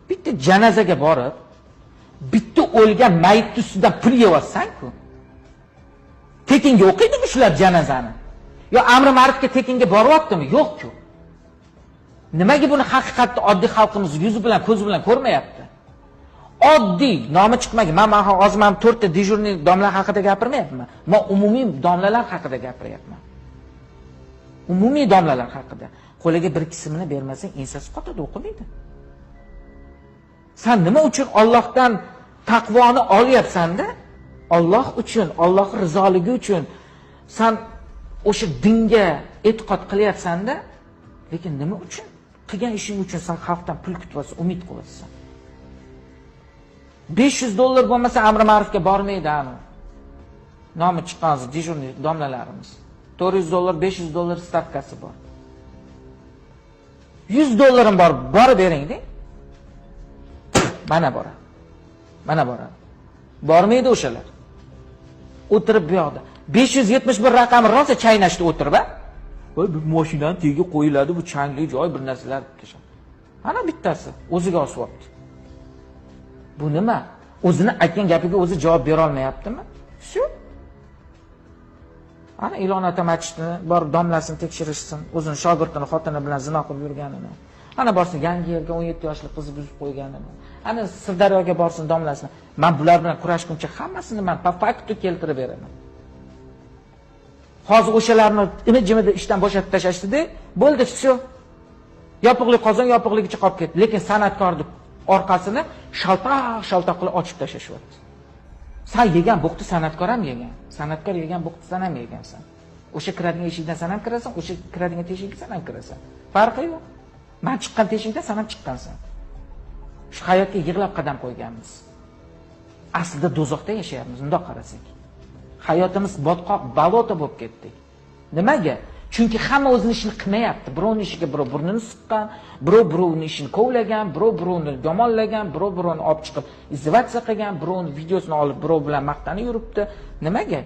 Bitta janozaga borib, bitta o'lgan mayitni ustidan pul yeyapsan-ku. Tekinga o'qiydimi shular janozani? Yo amri ma'rufga tekinga boryaptimi? Yo'q-ku. Nimaga buni haqiqatda oddiy xalqimiz yuzi bilan, ko'zi bilan ko'rmayapti? Oddiy nomi chiqmagan. Men hozir men 4 ta дежурный domla haqida gapirmayapman. Men umumiy domlalar haqida gapiryapman. Umumiy domlalar haqida. Qo'liga bir qismini bermasang, ensasi qotadi, o'qimaydi. San nima uchun Allohdan taqvoni olyapsan-da? Alloh uchun, Alloh rizoligi uchun san o'sha dinga e'tiqod qilyapsan-da, lekin nima uchun qilgan ishing uchun san xalqdan pul kutyapsan, umid qilyapsan? $500 bo'lmasa amri ma'rufga bormaydi anu. Nomi chiqqan дежурный domlalarimiz. $400, $500 stavkasi bor. 100 dollarim bor, borib bering deng. Mana boradi. Mana boradi. Bormaydi o'shalar. O'tirib bu yoqda. 571 raqami rosa chaynashda o'tirib, a? Voy, bu mashinani tagiga qo'yiladi, bu changli joy, bir narsalar tashlab. Ana bittasi o'ziga osyapti. Bu nima? O'zini aytgan gapiga o'zi javob bera olmayaptimi? Всё. Ana Ilon ota masjidini borib domlasini tekshirishsin, o'zini shogirdini xotini bilan zino qilib yurganini. Ana borsin yangi yerga 17 yoshli qizni buzib qo'yganini. Ana Sirdaryoga borsin domlasini. Men bular bilan kurashguncha hammasini men по факту keltirib beraman. Hozir o'shalarni imi-jimida ishdan bo'shatib tashlashdi-da, bo'ldi, всё. Yopiqlik qozon yopiqligicha qolib ketdi. Lekin san'atkorni orqasini shaltoq-shaltoq qilib ochib tashlashyapti. San yegan bo'qni san'atkor ham yegan. San'atkor yegan bo'qni san ham yegansan. O'sha kiradigan eshikdan san ham kirasan, o'sha kiradigan teshikdan san ham kirasan. Farqi yo'q. Men chiqqan teshikdan san ham chiqqansan. Shu hayotga yig'lab qadam qo'yganmiz. Aslida do'zaxda yashayapmiz, bundoq qarasak. Hayotimiz botqoq, болото bo'lib ketdik. Nimaga? Chunki hamma o'zini ishini qilmayapti. Birovning ishiga birov burnini suqqan, birov birovning ishini kovlagan, birov birovni yomonlagan, birov birovni olib chiqib издеваться qilgan, birovning videosini olib birov bilan maqtanib yuribdi. Nimaga?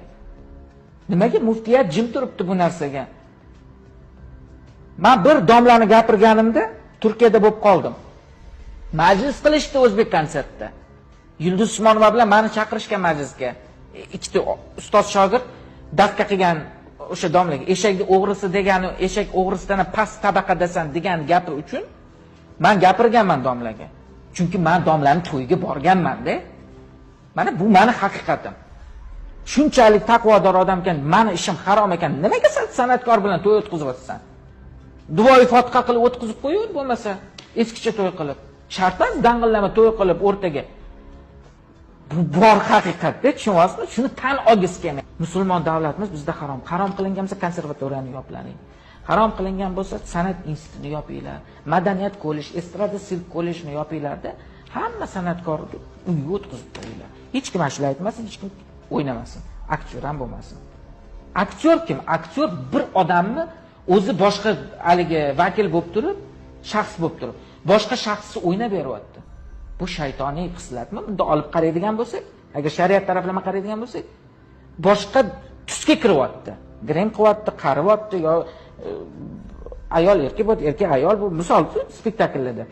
Nimaga muftiyat jim turibdi bu narsaga? Men bir domlani gapirganimda Turkiyada bo'lib qoldim. Majlis qilishdi O'zbek konsertda. Yulduz Usmonova bilan meni chaqirishgan majlisga. Ikkita ustoz shogird dafka qilgan o'sha domlaga eshakni o'g'risi degani, eshak o'g'risidan past tabaqadasan degan gapi uchun men gapirganman domlaga. Chunki men domlaning to'yiga borganman-da. Mana bu meni haqiqatim. Shunchalik taqvodor odam ekan, meni ishim harom ekan, nimaga san san'atkor bilan to'y o'tkazyapsan? Duoyi fotiha qilib o'tkazib qo'yaver bo'lmasa, eskicha to'y qilib. Shart emas dang'illama to'y qilib o'rtaga. Bu bor haqiqatda, tushunyapsizmi? Shuni tan olgisi kelmaydi. Musulmon davlatimiz, bizda harom. Harom qilingan bo'lsa konservatoriyani yoplaring. Harom qilingan bo'lsa san'at institutini yopinglar. Madaniyat kollej, estrada sirk kollejini yopinglarda, hamma san'atkorni uyga o'tkazib qo'yinglar. Hech kim ashula aytmasin, hech kim o'ynamasin. Aktyor ham bo'lmasin. Aktyor kim? Aktyor bir odamni o'zi boshqa haligi vakil bo'lib turib, shaxs bo'lib turib, boshqa shaxsni o'ynab beryapti. Bu shaytoniy xislatmi? Bunda olib qaraydigan bo'lsak, agar shariat taraflama qaraydigan bo'lsak, boshqa tusga kiryapti. Grim qilyapti, qariyapti yo ayol erkak bo'ldi, erkak ayol bu misol spektakllarda.